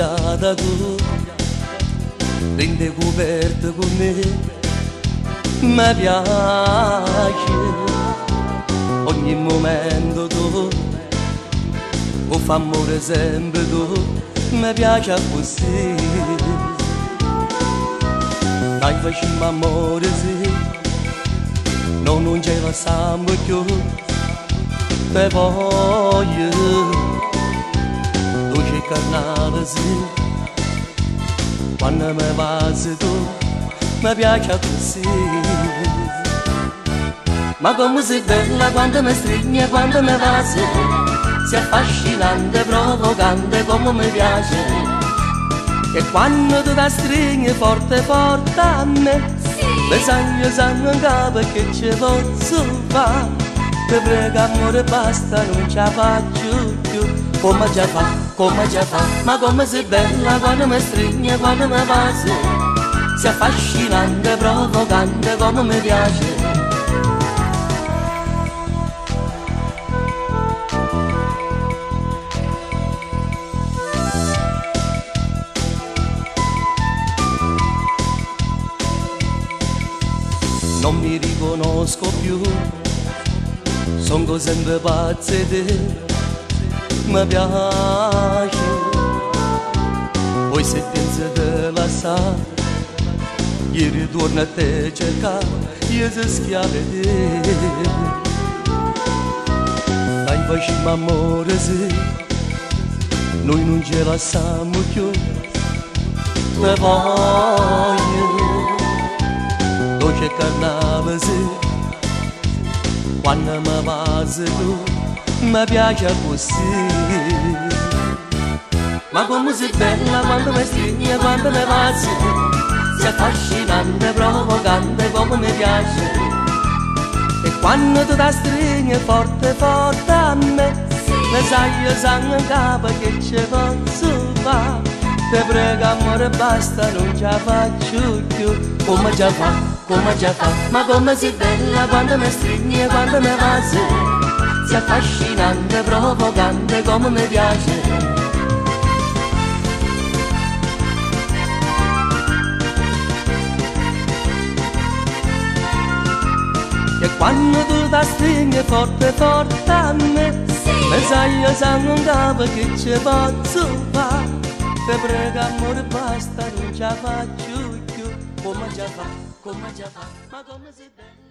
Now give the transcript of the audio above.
spugliata tu, dint' 'e cuperte cu me, me piace ogni mumento tu, 'o fa ammore sempe tu, me piace accussì. Dai facimmo ammore sì, no nun ce lassammo cchiù, te voglio, doce e carnale sì, quanno me vase tu, me piace accussì. Ma come sei bella quando mi stringi e quando mi vase, sei affascinante, provocante come mi piace. E quando tu ti stringi forte forte a me, mi saglie sangue in capo che ci posso fare. Te prego amore basta, non ce la faccio più. Come già fa, come già fa, ma come sei bella quando mi stringi e quando mi vase, sei affascinante, provocante come mi piace. Non mi riconosco più, sono sempre pazzo di te, mi piace. Poi se pensi di lasciare, io ritorno a te cercare, io sono schiavo di te. Dai facciamo amore sì, noi non ce lasciamo più, te voglio, dolce e carnale sì, quando mi vasi tu, mi piace così. Ma come sei bella quando mi stringi e quando mi vasi, sei affascinante, provocante come mi piace. E quando tu ti stringi forte forte a me, mi saglie sangue in capo che ci posso fare. Te prego amore basta, non ce la faccio più. Come già fa, come già fa, ma come sei bella quando mi stringi e quando mi vasi, sei affascinante, provocante come mi piace. E quando tu ti stringi forte forte a me, mi saglie sangue in capo che ci posso fare. Te prego amore basta, non ce la faccio più. Come già fa, come già fa, ma come sei bella.